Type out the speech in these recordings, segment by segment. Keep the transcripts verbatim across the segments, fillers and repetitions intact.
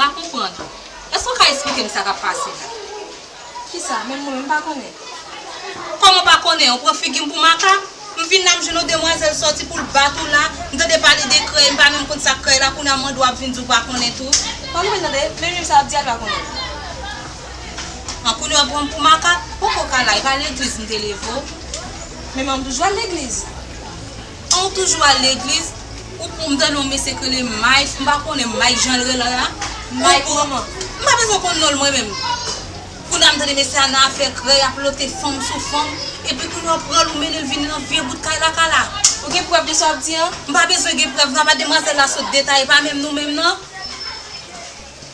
Pa konprann. Èske w ka esplike m sa k ap pase la? Kisa? Menm mwen menm m pa konnen. Kòman w pa konnen? Ou pran figi m pou makak? M vin la, m jwenn yon demwazèl sòti pou l bat ou la. M tande pale de krèy, m pa menm konn sa k krèy la, kounye a m mande w ap vin di w pa konnen tou. Pa konprann tande, menm jan sa ap di a l pa konnen. An kounye a w pran m pou makak, poko ka la, e pa legliz m te leve w. Men mwen m toujou al legliz. An ou toujou al legliz, ou pou m tande yon mesye k rele Mike, m pa konnen Mike jan l rele a. Mike kòman? M pa bezwen konn non l mwen menm. Kounye a m tande mesye a nan afè krèy, ap lote fanm sou fanm, epi kounye a w pran l ou mennen l vin nan vye bout kay la kala. Ou gen prèv de sa w ap di an? M pa bezwen gen prèv non, apa demwazèl la sot detaye pa menm nou menm non.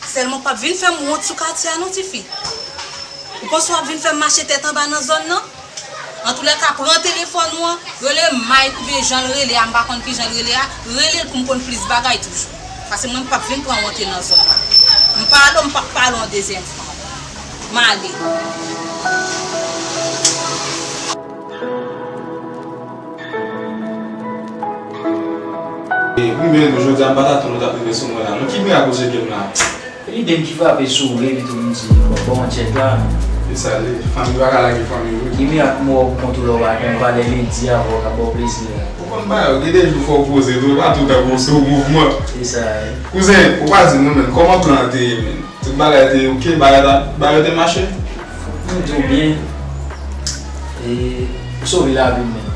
Sèlman w p ap vin fè m wont sou katye a non tifi. Ou panse w ap vin fè m mache tèt anba nan zòn nan? Antoulèka, pran telefòn ou an, rele Mike oubyen jan l rele a, m pa konn ki jan l rele a, rele l pou m konn plis bagay toujou. Paske mwen m p ap vin pran wonte nan zòn nan. M pale w, m p ap pale w yon dezyèm fwa ankò. M ale. E, m byen tou, jodi a m pa t atann ou t ap rive sou mwen la. Non, ki mirak ou tcheke m la? Lide m ki frape sou ou, epi tou m di, bon, bon, tchèk la. E sa li, fanmi pa ka lage fanmi vre. Ki mirak m wè w pou kont ou lè w pa gen valè lendi avè w k ap ba w plezi a. Ou konn bagay, ou gen de jou fò w poze tou, e pa toutan pou w sou mouvman. E sa, wi. Kouzen, ou pa di m non, men kòman plan an te ye, men? Tout bagay te oke, bagay la, bagay te mache? Mwen di w byen, e, ou sove lavi m menm.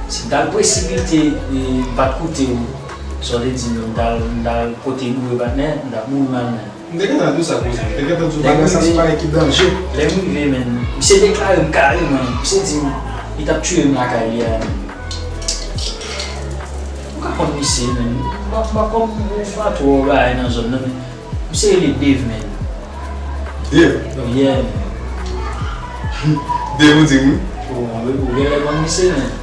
Si m t al presipite, e, m pa t koute w, sa w te di m yo, m t al, m t al kote boure patnè, m t ap mouri mal menm. M te gentan di w sa, kouzen. M te gentan di w bagay sa se yon bagay ki danje. Lè m rive, menm, misye deklare m kareman. Misye di m li t ap tiye m lakay li a menm. Ou ka konn misye, menm. M pa, m pa konn, m pa twò bagay nan zòn nan, men. Misye rele Dave, menm. Dave? Yeah, menm. Dave, ou di m wi. Ou, ou, ou genlè konn misye, menm.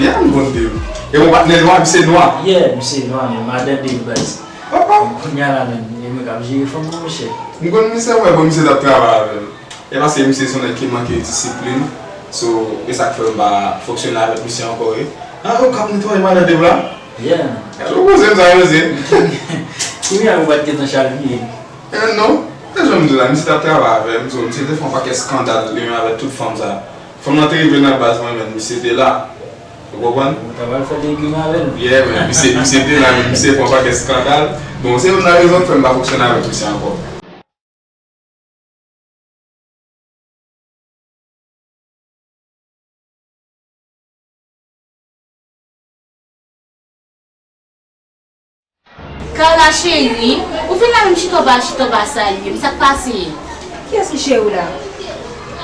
Yeah, m konn Dave. E yon patnè nwa, misye nwa. Yeah, misye nwa, menm. Madan Dave, baz. Papa. Kounye a la, menm. E mwen k ap jere fanm nan, monchè. M konn misye, mwen, bon, misye t ap travay avè m. E paske misye se yon nèg ki manke disiplin. So, e sa k fè m pa fonksyone avèk misye ankò, wi. Ah, ou k ap netwaye madan Dave la? Yeah. Gade yon kouzen sa yo se. Kounye a ou pa t gentan chavire. Eh, non. Se jan m di w la, misye t ap travay avè m, so, misye te fè yon pakèt eskandal, li menm avèk tout fanm sa. Fanm nan te rive nan baz mwen, men misye te la. Ou konprann? Ou ta pral fè legim avè l. Yeah, men misye, misye te la, men misye fè yon pakèt eskandal. Bon, se youn nan rezon k fè m pa fonksyone avèk misye ankò. Carla cheri, ou vin la menm chita w pa, chita w pa salye m, sa k pase? Kiyès ki cheri w la?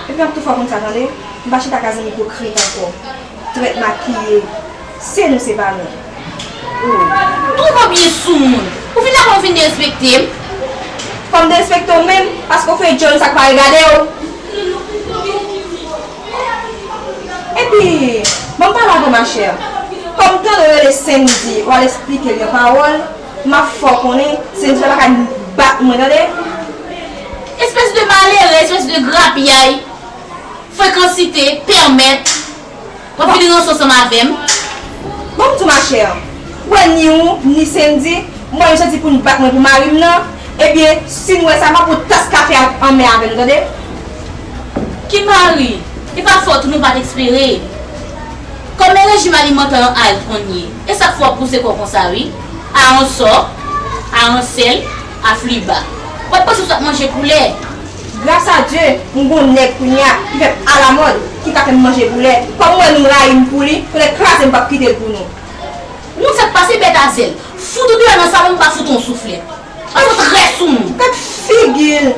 Epi m ap tou fè w konn sa tande, m pa chita kay zanmi ipokrit ankò. Trèt makiye, se nou se pa nou. Ou twò byen soumoun. Ou vin la pou w vin derespekte m? Fò m derespekte w menm, paske w fè djòl sa k pa regade w. Epi, ban m pale avè w, machè. Kòm tande w rele Sendy, w al esplike l yon pawòl, m ap fè w konnen Sendy pa ka bat mwen, tande? Espès de malere, espès de grapyay. Frekansite, pèmèt, w ap vin ranse ansanm avè m. Ban m di w, machè, ou wè ni ou, ni Sendy, m wè yo soti pou n bat mwen pou mari m nan, ebyen, si n wè sa, m ap pran tas kafe ak anmè avè nou, tande? Ki mari? E pa fòt ou nou pa t espere. Kòman rejim alimantè an al kounye? E sa k fè w ap pouse kò w konsa, wi? A yon sò, a yon sèl, a fliba. W ap panse w sot manje poulè? Gras a Dye, m gon nèg kounye a ki fè m alamòd, ki ka fè m manje poulè. Kòm ou wè nou rayi m pou li, kounye a kraze m p ap kite l pou nou. Non, sa k pase bèt a zèl. Fout ou deyò nan salon, m pa fout ou yon souflèt. An nou trè sou nou. Gad figi l.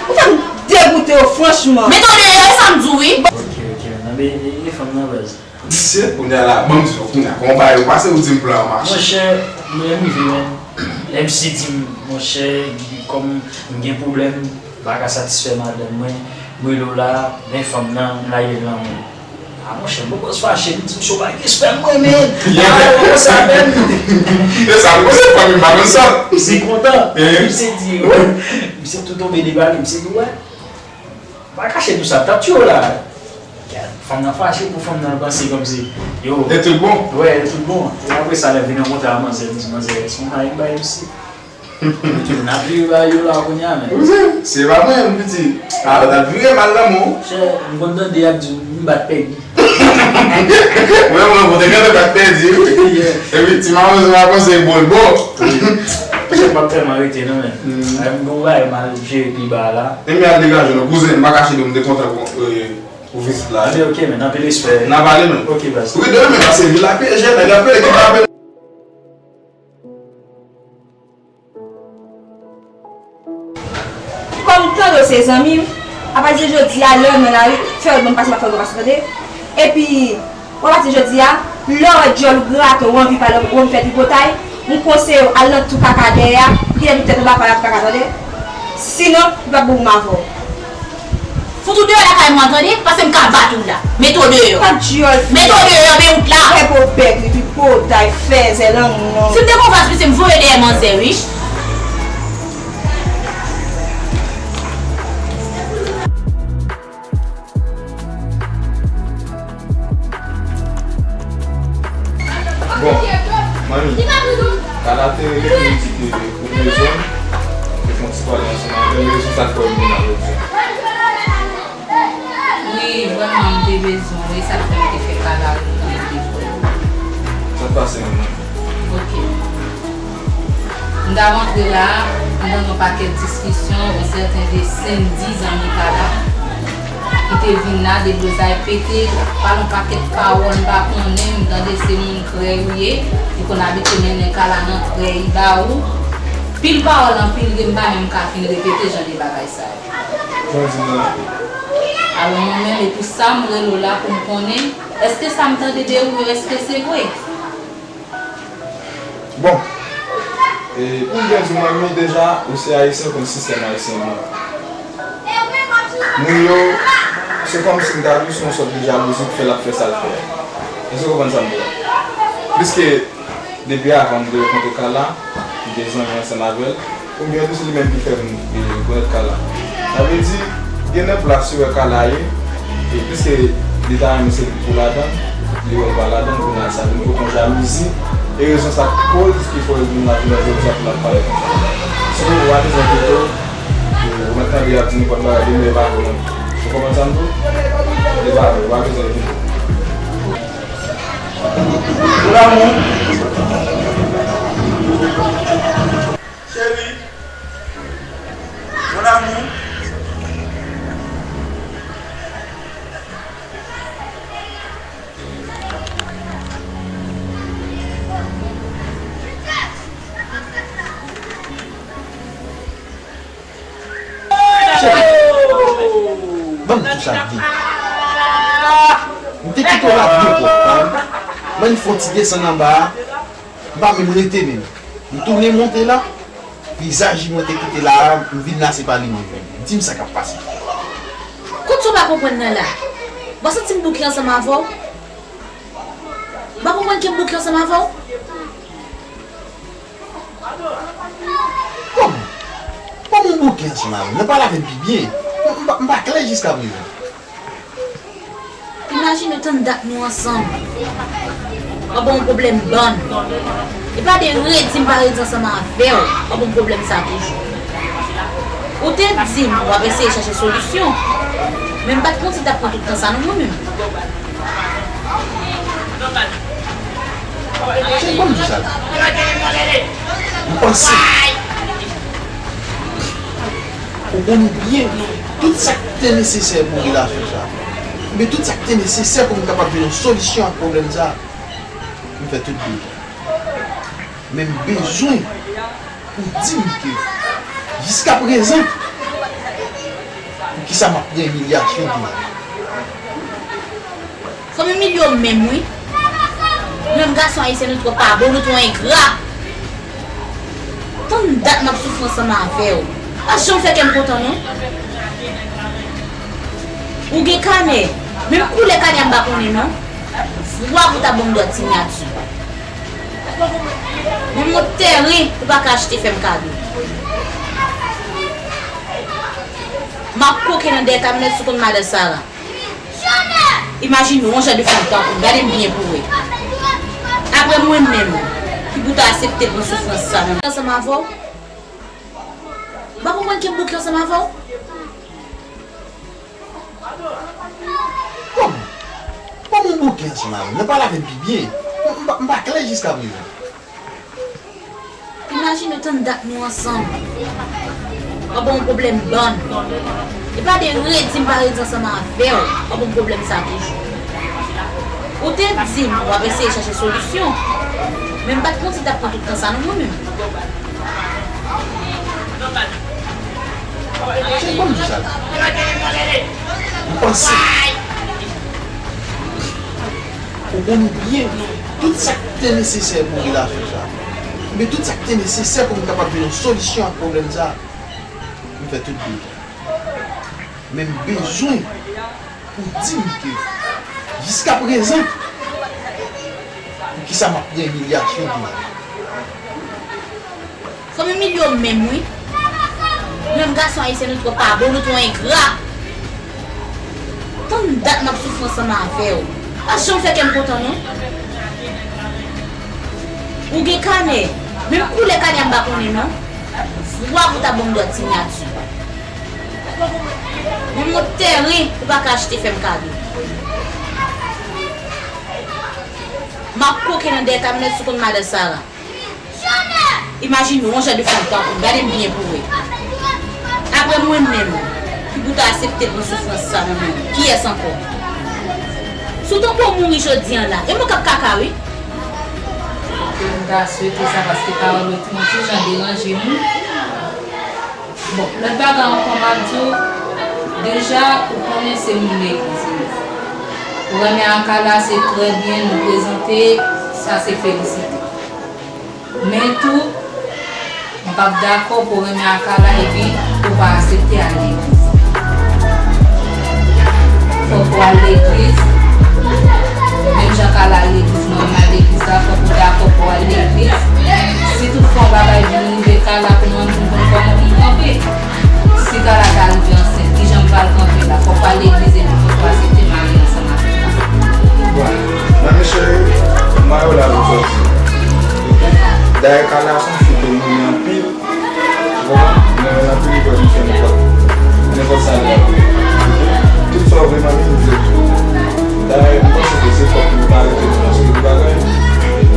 Ou fè m degoute w, franchman. Mete w deyò, e sa m di w, wi. Ok, ok, nan be, e, e fanm nan baz. Misye, kounye a la, ban m di w, kounye a, kòman bagay yo pase, ou di m plan an mache. Monchè, mwen m rive, men, lè misye di m, monchè, kòm m gen pwoblèm, m pa ka satisfè madanm mwen, m rele w la, men fanm nan, m lage l nan men w. A, monchè, m poko fache, li di, "Misye, w pa gen respè pou mwen, men." Yeah. A, konsa menm. E sa, m konsa, fanmi m pa konn sa. Misye kontan. Eh. Misye di, wè. Misye tou tonbe de bali, misye di, wè. Pa kache nou sa, t ap tiye w la. Fanm nan fache pou fanm nan panse kòmsi, yo. E tout bon? Wè, e tout bon. E apre sa, lè vin rankontre a manzè, m di, "Manzè, èske w pa bay M C?" N ap vire bagay yo la kounye a, men. Ou se, se pa mwen, m piti. A, n ap vire mal nan men w. Chè, m konn tande y ap di m bat Peggy. Mwen, mwen, mwen te gentan bat Peggy, wi. Yeah. Epi, ti mawozo a panse bon, bon. Wi. Chè, m ap fè m arete, non, men. Mm. Ay, m gon bagay m al jere pi ba la. Enben, al degaje non, kouzen, m pa kache di w, m te kontan pou, euh, pou vizit la. Enben, ok, men, anpil respè. N a pale, men. Ok, baz. Wi, demen, paske vil la pi jè, nèg la pi ekip la. Kòm tande w se zanmi m, apati de jodi a, lè w nan lari, fè w ban m pase, m ap fè w ban m pase, tande? Epi, w apati de jodi a, lè w wè djòl ou grate w, w anvi pale, w anvi fè tripotay, m konseye w al nan twou kaka dèyè a, ki nan twou tèt anba, pale ak kaka, tande? Sinon, li p ap bon pou m avè w. Fout ou deyò lakay mwen, tande? Paske m ka bat ou la. Mete w deyò. Tan djòl fi. Mete w deyò, men wout la. Wè po bèk li, tripotay, fèzè, lang non. Si m te gon vas, mesye, m voye dèyè manzè, wi. Bon, manmi, Kala te rele pou li di ke ou bezwen m, e fè yon ti pale ansanm avè l, rezon sa k fè w vin la jodi a. Wi, vrèman, m te bezwen w, e sa k fè m te fè Kala rele w telefòn. Sa k pase, manmi? Ok. M t ap antre la, m tande yon pakèt diskisyon, yon sèten de Sendy, zanmi Kala, ki te vin la, deblozay pete, pale yon pakèt pawòl, m pa konnen, m tande se moun krèy ou ye, li konn abitye mennen Kala nan krèy ba ou. Pil pawòl anpil ke m pa menm ka fin repete jan de bagay sa yo. Jan w di m nan. Alò mwen menm, e pou sa m rele w la pou m konnen, èske sa m tande de ou yo, èske se vre? Bon, e, pou m byen di w, manmi, deja, ou se ayisyen, ou konn sistèm ayisyen an. Moun yo, se kòmsi m ta di w, se yon sòt de jalouzi ki fè l ap fè sa l fè a. Èske w konprann sa m di w la? Pliske, depi avan m te rankontre Kala, m te zanmi ansanm avè l. Oubyen tou se li menm ki fè m, e, konèt Kala. Sa vle di, gen nan plas yo wè Kala ye, e piske li ta renmen se li ki pou ladan, li wè l pa ladan, kounye a sa vin pote yon jalouzi, e rezon sa k koz ki fè l vin la jounen jodi a pou l ap pale konsa. Sinon, ou pa bezwen enkyete w, ou mèt tande y ap di nenpòt bagay de m, e pa vre non. Ou konprann sa m di w? E pa vre, ou pa bezwen enkyete w. Mon amour. Chérie. Mon amour. Cheri, ban m di w sa vle. M te kite w la de fwa, pa vre? Ban m fè yon ti desann anba a. M pa menm rete menm. M tounen monte la. Vizaj li mwen te kite la a, m vin la, se pa li mwen vin. Di m sa k ap pase. Kot sa w pa konprann nan la? W pa santi m bouke ansanm avè w? W pa konprann ke m bouke ansanm avè w? Kòman? Kòman w bouke ansanm avè m? Nan pale avè m pi byen. M, m pa, m pa klè jiskaprezan. Imajine w tann dat nou ansanm. W ap ba yon pwoblèm bann. E pa de redi m pa redi ansanm avè w, w ap yon pwoblèm sa toujou. Ou te di m w ap eseye chache solisyon, men m pa t panse t ap pran tout tan sa non mwen menm. Cheri, ban m di w sa. M panse ou konnen byen tout sa k te nesesè pou relasyon sa. Men tout sa k te nesesè pou m kapab jwenn yon solisyon ak pwoblèm sa. M fè tout deja. Men m bezwen ou di m ke jiskaprezan, poukisa m ap pran imilyasyon konsa? Fò m imilye w menm wi. Nou menm gason ayisyen nou twò pa bon, nou twò engra. Tann dat m ap soufri ansanm avè w. Pa janm fè kè m kontan non. Ou gen kanè, menm koulè kanè a m pa konnen non. Vwa pou ta ban m dòt sinyati. Menm yon tèren ou pa ka achte fè m kado. M ap koke nan dèyè kamyonèt sou kont madan Sara. Imajine w, yon jan de fanm tankou m, gade m byen pou wè. Apre mwen menm, ki pou ta aksepte pran soufrans sa nan ansanm avè w? Ou pa konprann ke m bouke ansanm avè w? Kòman? Kòman w bouke ansanm avè m? Nan pale avè m pi byen. M, m pa, m pa klè jiskaprezan. Imajine w tann dat nou ansanm. W ap ban m pwoblèm bann. E pa de redi m pa redi ansanm avè w, w ap ban m pwoblèm sa toujou. Ou te di m w ap eseye chache solisyon, men m pa t panse t ap pran tout tan sa non mwen menm. Cheri, ban m di w sa. M panse ou konnen byen tout sa k te nesesè pou relasyon sa. Men tout sa k te nesesè pou m kapab jwenn yon solisyon ak pwoblèm sa. M fè tout byen. Men m bezwen pou di m ke jiskaprezan, poukisa m ap pran imilyasyon konsa? Fò m imilye w menm wi. Nou menm gason ayisyen nou twò pa bon, nou twò engra. Tann dat m ap soufri ansanm avè w. Pa janm fè kè m kontan non. Ou gen kanè, menm koulè kanè a m pa konnen non. Vwa pou ta ban m dwat siyati. Menm yon teren ou pa ka achte fè m kado. M ap koke nan dèyè kamyonèt sou kont madan Sara. Imajine w, yon jan de fanm tankou m, gade m byen pou w wè. Apre mwen menm, ki pou ta aksepte pran soufrans sa nan men m, kiyès ankò? Si w tankou w mouri jodi a la, e mwen k ap kaka wi. M ta swete sa paske pawòl yo te yon ti jan deranje m. Bon, lòt bagay ankò m ap di w, deja ou konnen se moun legliz li ye. Ou renmen Akala se trè byen, nou prezante, sa se felisite. Men tou, m p ap dakò pou w renmen Akala epi ou pa aksepte al legliz. Fòk ou al legliz, menm jan Akala al legliz, mwen menm al legliz la, fòk ou dakò pou w al legliz. Si toutfwa yon bagay vin rive Akala pou mwen, pou m konn kòman pou m kanpe. Si Kala ta rive ansent, kijan m pral kanpe la? Fòk pa legliz epi fòk pa aksepte marye ansanm avèk Kala. Bon, manmi cheri, mayo la pou sòti. Dayè Kala se yon fi ke m renmen anpil. Ou konprann? M renmen l anpil, li pral fè nenpòt, nenpòt sa li vle. Tout sa w vle manmi, m vle tou. Dayè, m panse ke se fòk nou pa rete nan yon seri de bagay.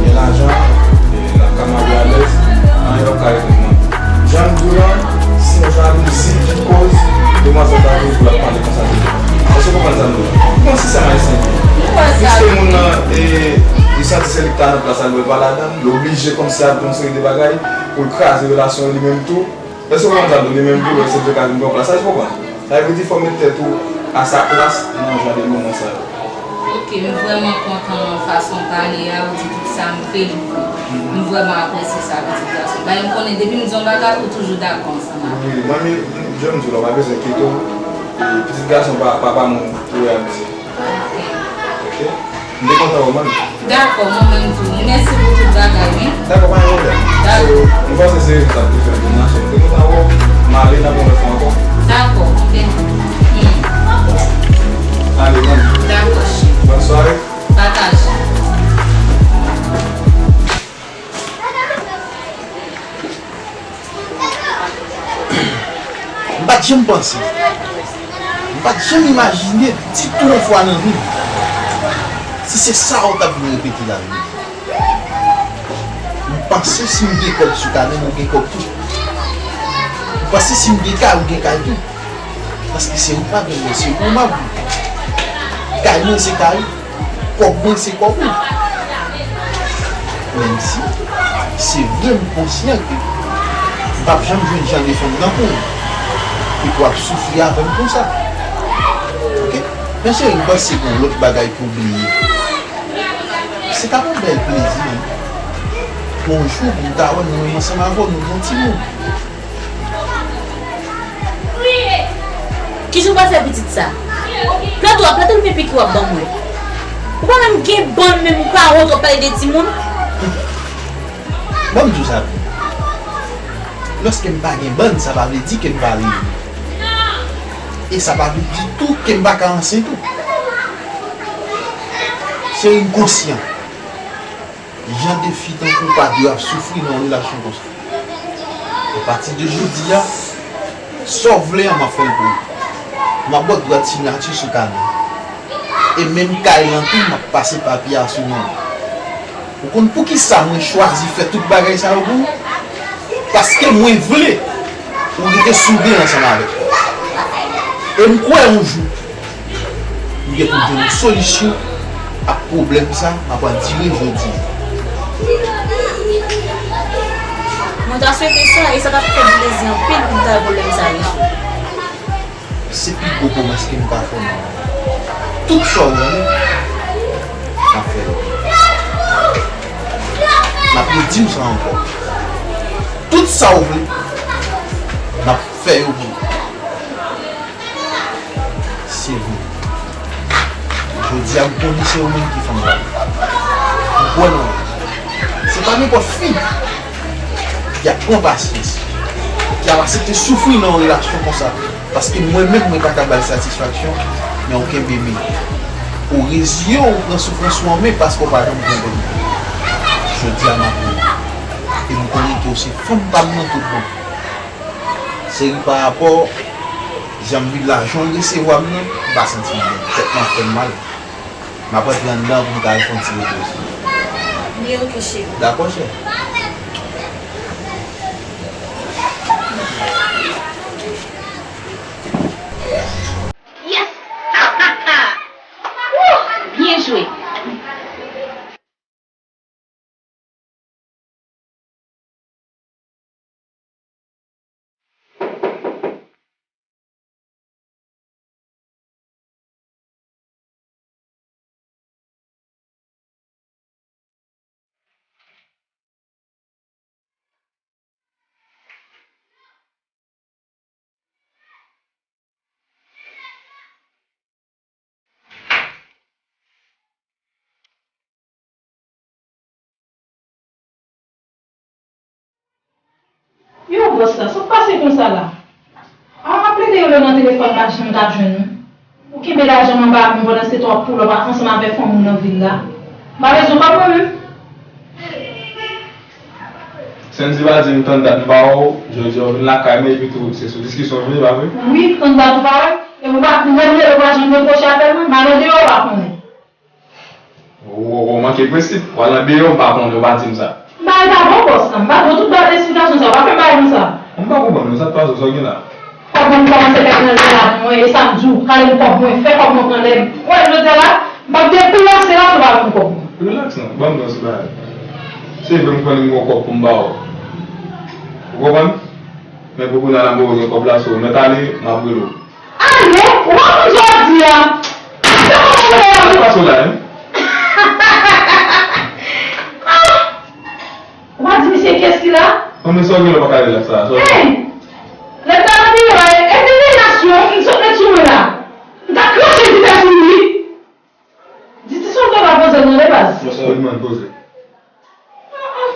Gen lajan, e, n ap ka mare alèz, anyen p ap ka rete nan. Jan m di w lan, se yon jalouzi ki koz demwazèl ta vin pou l ap pale konsa de mwen. Èske w konprann sa m di w lan? M panse se ayisyen li ye. Piske moun nan, e, li santi se li k ta nan plas la, li wè l pa ladan l, li oblije kòmsi ap di yon seri de bagay pou l kraze relasyon li menm tou. Èske w konprann sa m di w? Li menm tou, èske l te ka vin pran plas la? Èske w konprann? Sa vle di fò w met tèt ou a sa plas nan jan de moman sa yo. Ok, m vrèman kontan fason w pale a, ou di tout sa m vle. M vrèman apresye sa, pitit gason. Dayè, m konnen depi m di yon bagay, ou toujou dakò ansanm avè m. Wi, manmi, jan m di w la, w pa bezwen enkyete w. E, pitit gason pa, papa moun, ou wè ap di. Ok. Ok? M te kontan wè w, manmi. Dakò, mwen menm tou. Mèsi pou tout bagay, wi. Dakò, pa gen pwoblèm. Dakò. So, m panse se rezon sa k te fè m vin la. So, m te kontan wè w. M ale, n ap wè lòt fwa ankò. Dakò, ok. Hmm. Ale, manmi. Dakò, cheri. Bòn sware. Pataje. M pa t janm panse, m pa t janm imajine ditou yon fwa nan vi m si se sa w t ap vin repete la vini. M panse si m gen kòb sou kanè m, ou gen kòb tou. M panse si m gen kay, ou gen kay tou. Paske se ou k pa gen, men se ou m ap viv. Kay mwen se kay ou. Kòb mwen se kòb ou. Menm si, se vre m konsyan ke m p ap janm jwenn jan de fanm tankou w, e pou w ap soufri avè m konsa. Ok? Men cheri, m panse gen yon lòt bagay pou w bliye. Se t ap yon bèl plezi, wi. Yon jou, pou m ta wè nou menm ansanm avè w, nou gen yon timoun. Kijan w pral fè pitit sa? Plante w ap plante l oubyen piki w ap ban mwen? Ou pa menm gen bann menm ou pa wont w ap pale de timoun? Ban m di w sa byen. Lòske m pa gen bann, sa pa vle di ke m pa reyini. E sa pa vle di tou ke m pa ka ansent tou. Cheri, m konsyan. Jan de fi tankou w pa dwe ap soufri nan yon relasyon konsa. Apati de jodi a, Sa w vle an, m ap fè l pou ou. M ap ba w dwa siyati sou kanè. E menm kay lan tou, m ap pase papye a sou non w. Ou konn poukisa mwen chwazi fè tout bagay sa yo pou ou? Paske mwen vle ou rete soude ansanm avèk mwen. E m kwè yon jou, m gen pou m jwenn yon solisyon ak pwoblèm sa m ap andire jodi a. Mwen ta swete sa, e sa t ap fè m plezi anpil pou m ta wè pwoblèm sa rezoud. Se pi gwo pwomès ke m ka fè w nan lavi. Tout sa w vle, n ap fè yo. M ap redi w sa ankò. Tout sa w vle, n ap fè yo pou ou. Se vre. Jodi a, m konnen se ou menm ki fanm pa m. M kwè nan ou. Se pa nenpòt fi ki ap pran pasyans, ki ap aksepte soufri nan yon relasyon konsa. Paske mwen menm, mwen pa ka ba l satisfaksyon, men ou kenbe men. Ou reziye w, ou pran soufrans ou an men paske w pa janm konprann. Jodi a, m ap rele. E m konnen ke w se fanm pa m nan tout bon. Se ri pa rapò jan m viv la, jan w resevwa m nan, m pa santi m byen. Tèt mwen ap fè m mal. M ap rantre anndan pou m ka al fè yon ti repoze. Byen, oke, cheri. Dakò, cheri. Yes! Woo! Byen jwe! Yo, bòs la, sa k pase konsa la? A, m ap plede rele w nan telefòn, m pa janm ka jwenn ou. Ou kenbe lajan m anba men w pandan se tan w ap pull up ansanm avèk fanm ou nan vil la. M pa bezwen kòb mwen menm. Sendy pa di m tann dat m pa wè w, jodi a w vin lakay mwen, epi tou se sou diskisyon w vini, pa vre? Wi, tann dat ou pa wè. Epi w pa, lè m rele w pa janm dekwoche apèl mwen, m al andeyò w pa konnen. Ou, ou, ou manke prensip, w al andeyò w pa konnen, w pa di m sa. M pa al pa bon bòs lan, m pa dwe tout ba esplikasyon sa, w pa fè m bagay konsa. M pa konprann non, sa k pase w, sa w gen la? Kòb mwen kòmanse fè pran lè la pou mwen, e sa m di w, kale m kòb mwen, fè kòb mwen pran lè m. Ou wè jodi a la, m p ap deplase la si w pa ban m kòb mwen. Rilaks non, ban m non ti bagay. Se vre m konnen m gon kòb pou m ba w. Ou konprann? Men pou kounye a la m ba w gen kòb la, so mèt ale, m ap rele w. Ale, ou pa konn sa w ap di a. Sa k pase w la menm? Ah! Ou pa di misye kiyès ki la? Non, men sa w gen la w pa ka rilaks la, sa w gen? Hey! Lè m t al andeyò a, e, e demenasyon, m sot met sou mwen la. M t ap krache vitès sou li. Di ti sòlda la poze l nan le baz. Yo, sa w di mwen poze.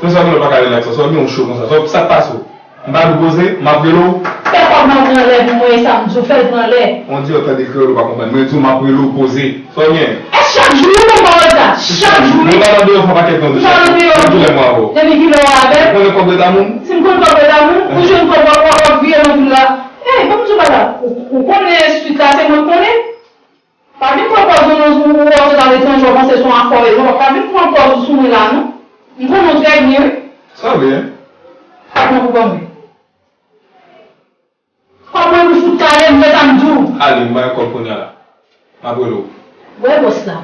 Men sa w gen la w pa ka rilaks la, sa w gen w cho konsa, sa w, sa k pase w? M pa di w poze, m ap rele w. Fè kòb mwen pran lè pou mwen, e sa m di w, fè l pran lè. On dirait w tande kreyòl ou pa konprann. Mwen di w m ap rele w poze. Sa w gen? E chak jou ou konn pawòl sa, chak jou wi. Mwen pa nan deyò fè pakèt non. M pa nan deyò. Tout lè mwen avè w. Depi kilè w avè m? Ou konnen kòb reta moun? Si m konn kòb reta moun, ou jwenn kòb w ap, w ap, w ap vire nan vil la. Ey, ban m di w bagay, ou, ou konnen swit la, se mwen k konnen. Pa vin pran pòz ou non, ou, ou wè w sot aletranje, w panse se yon afè w ye non, pa vin pran pòz ou sou mwen la non. M konnen w trè byen wi. Sa vre, en? Kòb mwen pou ban mwen. Kòb mwen pou fout kale m, fè sa m di w. Ale, m bay kòb kounye a la. M ap rele w. Wè bòs la,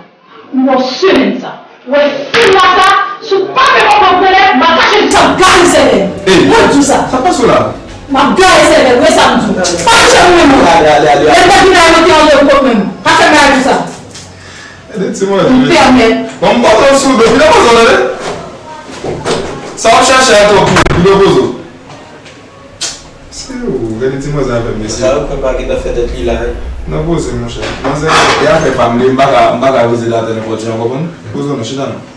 m ba w semèn sa. Wè fim la sa, si w pa fè kòb mwen pran lè, m a kache di sa, m ap gare sèvèl. Ey, mwen di w sa. Sa k pase w la? M ap gare sèvèl, wè sa m di w. Pa touche m menm non. Ale, ale, ale, ale. Lè m te vin la, mwen te antre w kot menm. Pa fè bagay konsa. Gade ti mwen. M pèmèt. Bon, m poze w sou do, vin poze w, tande. Sa w ap chache a twòp pou vin poze w. Se ou, gade ti manzè avè m, mesye. Sa yo kwè pa gentan fè tèt li la, wi. Non, poze, monchè. Manzè, e afè pa m li, m pa ka, m pa ka poze l atè nenpòt jan, w konprann? Poze w non, chita non.